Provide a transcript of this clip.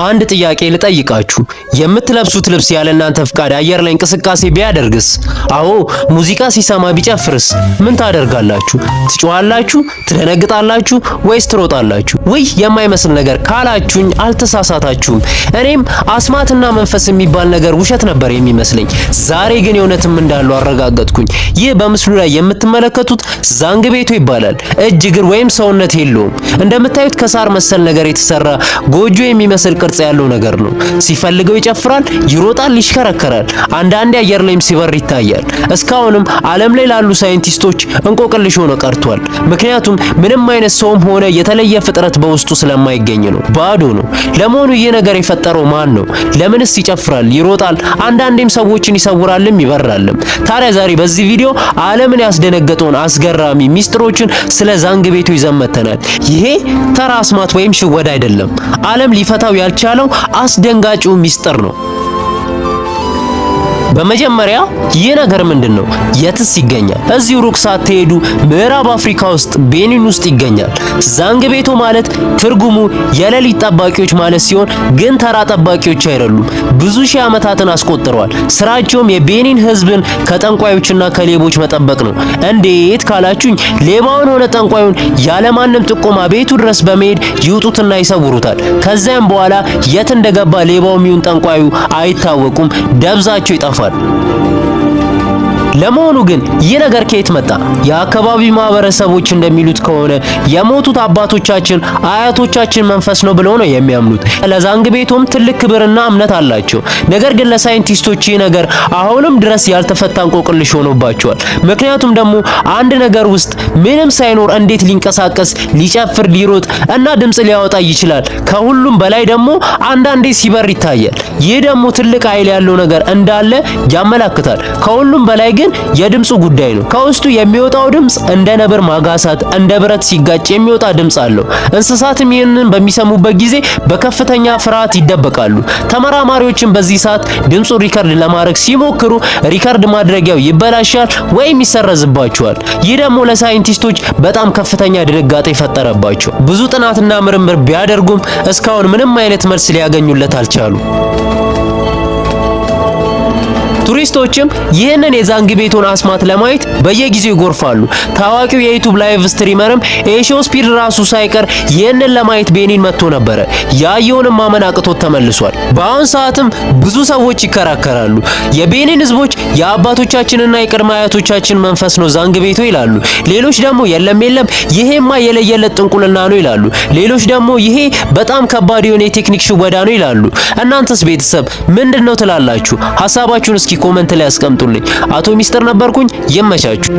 አንድ ጥያቄ ልጠይቃችሁ። የምትለብሱት ልብስ ያለ እናንተ ፍቃድ አየር ላይ እንቅስቃሴ ቢያደርግስ? አዎ፣ ሙዚቃ ሲሰማ ቢጨፍርስ? ምን ታደርጋላችሁ? ትጮኻላችሁ? ትደነግጣላችሁ? ወይስ ትሮጣላችሁ? ውይ፣ የማይመስል ነገር ካላችሁኝ አልተሳሳታችሁም። እኔም አስማትና መንፈስ የሚባል ነገር ውሸት ነበር የሚመስለኝ። ዛሬ ግን የእውነትም እንዳሉ አረጋገጥኩኝ። ይህ በምስሉ ላይ የምትመለከቱት ዛንግቤቶ ይባላል። እጅ፣ እግር ወይም ሰውነት የለውም። እንደምታዩት ከሳር መሰል ነገር የተሰራ ጎጆ የሚመስል ቅርጽ ያለው ነገር ነው። ሲፈልገው ይጨፍራል፣ ይሮጣል፣ ይሽከረከራል። አንዳንዴ አየር ላይም ሲበር ይታያል። እስካሁንም ዓለም ላይ ላሉ ሳይንቲስቶች እንቆቅልሽ ሆኖ ቀርቷል። ምክንያቱም ምንም አይነት ሰውም ሆነ የተለየ ፍጥረት በውስጡ ስለማይገኝ ነው። ባዶ ነው። ለመሆኑ ይህ ነገር የፈጠረው ማን ነው? ለምንስ ይጨፍራል፣ ይሮጣል፣ አንዳንዴም ሰዎችን ይሰውራልም ይበራልም? ታዲያ ዛሬ በዚህ ቪዲዮ ዓለምን ያስደነገጠውን አስገራሚ ሚስጥሮችን ስለ ዛንግቤቶ ይዘን መጥተናል። ይሄ ተራ አስማት ወይም ሽወዳ አይደለም። ዓለም ሊፈታው ያልቻለው አስደንጋጩ ሚስጥር ነው። በመጀመሪያ ይህ ነገር ምንድን ነው? የትስ ይገኛል? እዚሁ ሩቅ ሳትሄዱ ምዕራብ አፍሪካ ውስጥ ቤኒን ውስጥ ይገኛል። ዛንግቤቶ ማለት ትርጉሙ የሌሊት ጠባቂዎች ማለት ሲሆን ግን ተራ ጠባቂዎች አይደሉም። ብዙ ሺህ ዓመታትን አስቆጥረዋል። ስራቸውም የቤኒን ሕዝብን ከጠንቋዮችና ከሌቦች መጠበቅ ነው። እንዴት ካላችሁኝ ሌባውን ሆነ ጠንቋዩን ያለማንም ጥቆማ ቤቱ ድረስ በመሄድ ይውጡትና ይሰውሩታል። ከዚያም በኋላ የት እንደገባ ሌባውም ይሁን ጠንቋዩ አይታወቁም፣ ደብዛቸው ይጠፋል። ለመሆኑ ግን ይህ ነገር ከየት መጣ? የአካባቢ ማህበረሰቦች እንደሚሉት ከሆነ የሞቱት አባቶቻችን አያቶቻችን መንፈስ ነው ብለው ነው የሚያምኑት። ለዛንግቤቶም ትልቅ ክብርና እምነት አላቸው። ነገር ግን ለሳይንቲስቶች ይህ ነገር አሁንም ድረስ ያልተፈታ እንቆቅልሽ ሆኖባቸዋል። ምክንያቱም ደግሞ አንድ ነገር ውስጥ ምንም ሳይኖር እንዴት ሊንቀሳቀስ፣ ሊጨፍር፣ ሊሮጥ እና ድምጽ ሊያወጣ ይችላል? ከሁሉም በላይ ደግሞ አንዳንዴ ሲበር ይታያል። ይህ ደግሞ ትልቅ ኃይል ያለው ነገር እንዳለ ያመላክታል። ከሁሉም በላይ ግን የድምፁ ጉዳይ ነው። ከውስጡ የሚወጣው ድምጽ እንደ ነብር ማጋሳት፣ እንደ ብረት ሲጋጭ የሚወጣ ድምጽ አለው። እንስሳትም ይህንን በሚሰሙበት ጊዜ በከፍተኛ ፍርሃት ይደበቃሉ። ተመራማሪዎችም በዚህ ሰዓት ድምፁን record ለማድረግ ሲሞክሩ record ማድረጊያው ይበላሻል ወይም ይሰረዝባቸዋል። ይህ ደግሞ ለሳይንቲስቶች በጣም ከፍተኛ ድንጋጤ ፈጠረባቸው። ብዙ ጥናትና ምርምር ቢያደርጉም እስካሁን ምንም አይነት መልስ ሊያገኙለት አልቻሉም። ቱሪስቶችም ይህንን የዛንግቤቶን አስማት ለማየት በየጊዜው ይጎርፋሉ። ታዋቂው የ YouTube live streamer ም IShowSpeed ራሱ ሳይቀር ይህንን ለማየት ቤኒን መጥቶ ነበረ። ያየውንም ማመን አቅቶት ተመልሷል። በአሁን ሰዓትም ብዙ ሰዎች ይከራከራሉ። የቤኒን ህዝቦች የአባቶቻችንና የቅድመ አያቶቻችን መንፈስ ነው ዛንግቤቶ ይላሉ። ሌሎች ደግሞ የለም የለም፣ ይሄማ የለየለት ጥንቁልና ነው ይላሉ። ሌሎች ደግሞ ይሄ በጣም ከባድ የሆነ የቴክኒክ ሽወዳ ነው ይላሉ። እናንተስ ቤተሰብ ምንድነው ትላላችሁ? ሀሳባችሁን እስኪ comment ላይ አስቀምጡልኝ። አቶ ሚስጥር ነበርኩኝ። ይመቻችሁ።